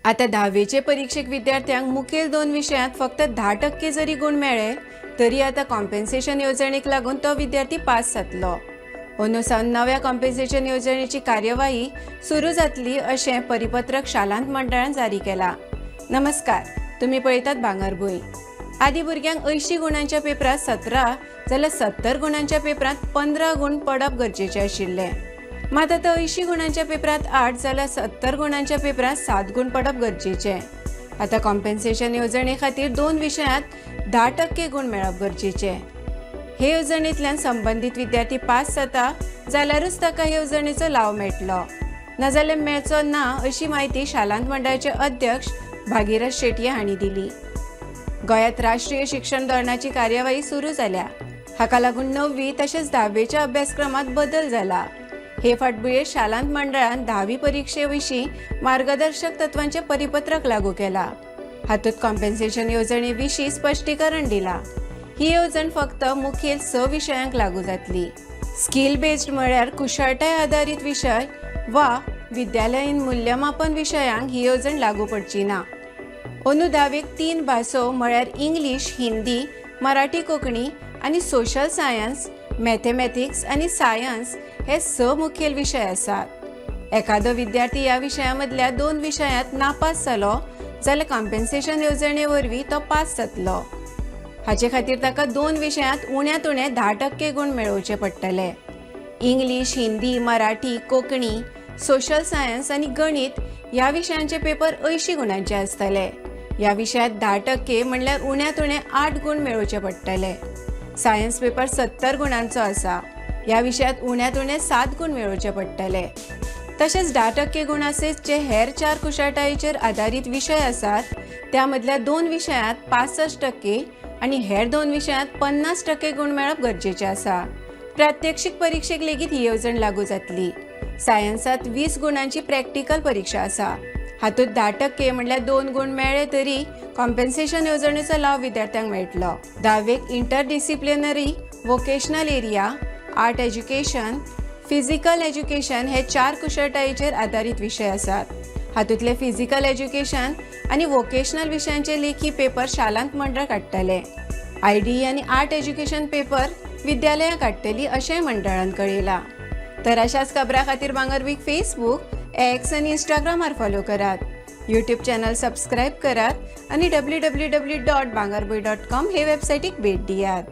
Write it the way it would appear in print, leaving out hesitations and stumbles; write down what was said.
आतां धावेचे परिक्षेक विद्यार्थ्यांक मुखेल दोन विशयांत फक्त 10% जरी गूण मेळ्ळे तरी आतां कॉम्पेन्सेशन येवजणेक लागून तो विद्यार्थी पास जातलो. अंदू सावन नव्या कॉम्पेन्सेशन येवजणेची कार्यवाही सुरू जातली अशें परिपत्रक शालांत मंडळान जारी केलां. नमस्कार, तुमी पळयतात भांगरभूंय. आदी भुरग्यांक 80 गुणांच्या पेपरांत 17 जाल्यार 70 गुणांच्या पेपरांत 15 गूण पडप गरजेचें आशिल्लें. मात आतां 80 गुणांच्या पेपरांत 8 जाल्यार 70 गुणांच्या पेपरांत 7 गूण पडप गरजेचें. आतां कॉम्पेन्सेशन येवजणे खातीर दोन विशयांत 10% गूण मेळप गरजेचें. हे येवजणेंतल्यान संबंदीत विद्यार्थी पास जाता जाल्यारूच ताका हे येवजणेचो लाव मेळटलो, नाजाल्यार मेळचो ना अशी म्हायती शालांत मंडळाचे अध्यक्ष भागीरथ शेटये हांणी दिली. गोंयांत राष्ट्रीय शिक्षण धोरणाची कार्यवाही सुरू जाल्या. हाका लागून णववी तशेंच धावेच्या अभ्यासक्रमात बदल जाला. हे फाटभुंयेर शालांत मंडळान धावी परिक्षे विशीं मार्गदर्शक तत्वांचें परिपत्रक लागू केलां. हातूंत कॉम्पेन्सेशन येवजणे विशीं स्पश्टीकरण दिलां. ही येवजण फक्त मुखेल स विशयांक लागू जातली. स्कील बेस्ड म्हळ्यार कुशळटाय आदारीत विशय वा विद्यालयीन मूल्यमापन विशयांक ही येवजण लागू पडची ना. अंदू धावेक तीन भासो म्हळ्यार इंग्लीश, हिंदी, मराठी, कोंकणी आनी सोशल सायन्स, मॅथेमॅटिक्स आनी सायन्स हे स मुखेल विशय आसात. एखादो विद्यार्थी ह्या विशया मदल्या दोन विशयांत नापास जालो जाल्यार कॉम्पेन्सेशन येवजणे वरवीं तो पास जातलो. हाचे खातीर ताका दोन विशयांत उण्यांत उणें 10% गूण मेळोवचे पडटले. English, Hindi, Marathi, Konkani, social science आनी गणीत ह्या विशयांचे पेपर 80 गुणांचे आसतले. ह्या विशयांत 10% म्हणल्यार उण्यांत उणें 8 गूण मेळोवचे पडटले. सायन्स पेपर 70 गुणांचो आसा. ह्या विशयांत उण्यांत उणें 7 गूण मेळोवचे पडटले. तशेंच 10% गूण आसत जे हेर चार कुशळटायेचेर आदारीत विशय आसात, त्या मदल्या दोन विशयांत 65% आनी हेर दोन विशयांत 50% गूण मेळप गरजेचें आसा. प्रात्यक्षीक परिक्षेक लेगीत ही येवजण लागू जातली. सायन्सांत 20 गुणांची प्रॅक्टिकल परिक्षा आसा. हातूंत 10% म्हणल्यार 2 गूण मेळ्ळे तरी कॉम्पेन्सेशन येवजणेचो लाव विद्यार्थ्यांक मेळटलो. धावेक interdisciplinary, vocational area, art education, physical education हे चार कुशळटायेचेर आदारीत विशय आसात. हातूंतले फिजिकल एज्युकेशन आनी वोकेशनल विशयांचे लेखी पेपर शालांत मंडळ काडटले. आयडीई आनी आर्ट एज्युकेशन पेपर विद्यालयां काडटली अशेंय मंडळान कळयलां. तर अशाच खबरां खातीर भांगरभूंयक फेसबूक, एक्स आनी इंस्टाग्रामार फॉलो करात, यूट्यूब चॅनल सबस्क्रायब करात आनी www.bhangarbhuin.com हे वेबसायटीक भेट दियात.